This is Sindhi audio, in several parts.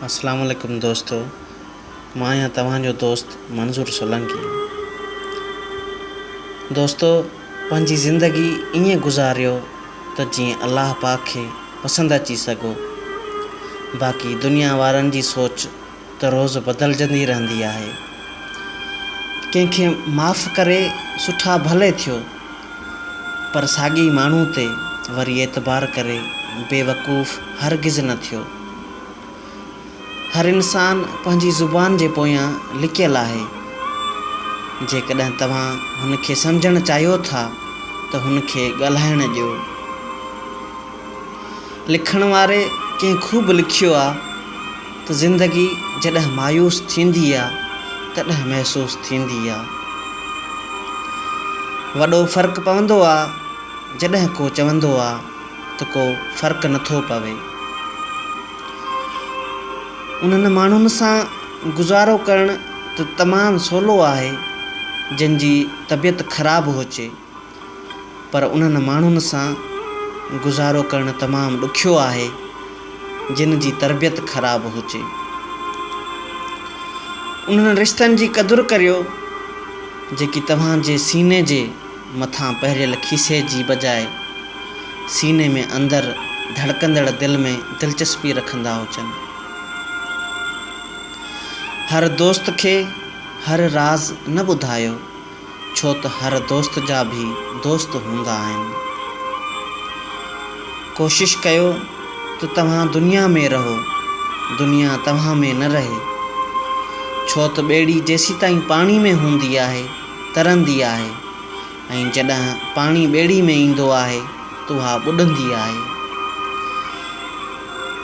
اسلام عليڪم دوستو مان آهيان توهان جو دوست منظور سولنگي دوستو پنهنجي زندگي ائين گذاريو ته جيئن الله پاڪ کي پسند اچي سگهو باقي دنيا وارن جي سوچ ته روز بدلجندي رهندي آهي ڪنهن کي معاف ڪري سٺا ڀلي ٿيو پر ساڳئي ماڻهو تي وري اعتبار ڪري بيوقوف هرگز نه ٿيو. هر انسان پنهنجي زبان جي پويان لڪيل آهي. جيڪڏهن توهان هن کي سمجهڻ چاهيو ٿا ته هن کي ڳالهائڻ ڏيو. لکڻ واري ڪنهن خوب لکيو آ ته زندگي جڏهن مايوس ٿيندي آ تڏهن محسوس ٿيندي آ. وڏو فرق پوندو آ جڏهن ڪو چوندو آ ته ڪو فرق نه ٿو پوي. انهن ماڻهن سان گذارو ڪرڻ ته تمام سولو آهي جن جي طبيعت خراب هجي. پر انهن ماڻهن سان گذارو ڪرڻ تمام ڏکيو آهي جن جي تربيت خراب هجي. انهن رشتن جي قدر ڪريو جيڪي توهان جي سيني جي مٿان پهريل کيسي جي بجاء سيني ۾ اندر ڌڙڪندڙ دل ۾ دلچسپي رکندا هجن. هر دوست کي هر راز نه ٻڌايو. ڇو ته هر دوست جا به دوست هوندا آهن. ڪوشش ڪيو ته توهان دنيا ۾ رهو، دنيا توهان ۾ نه رهي. ڇو ته ٻيڙي جيسيتائين پاڻي ۾ هوندي آهي، ترندي آهي ۽ جڏهن پاڻي ٻيڙي ۾ ايندو آهي ته اها ٻڏندي آهي.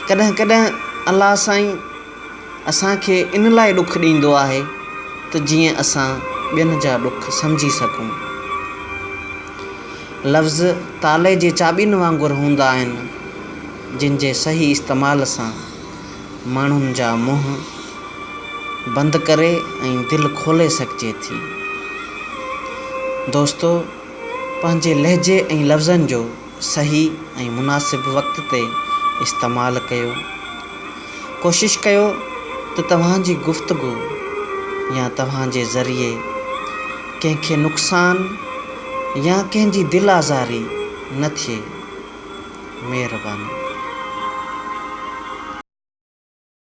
ڪڏهن ڪڏهن الله سائين. اسان کي ان لاء ڏک ڏيندو آهي ته جيئن اسان ٻين جا ڏک سمجهي سگهون. لفظ تالي جي چاٻين وانگر هوندا آهن، جن جي صحيح استعمال سان ماڻهن جا منهن بند ڪري ۽ دل کولي سگهجي ٿي. دوستو! پنهنجي لهجي ۽ لفظن جو صحيح ۽ مناسب وقت تي استعمال ڪيو. ڪوشش ڪيو ته توهان جي گفتگو يا توهان جي ذريعي ڪنهن کي نقصان يا ڪنهن جي دل آزاري نه ٿئي. مهرباني.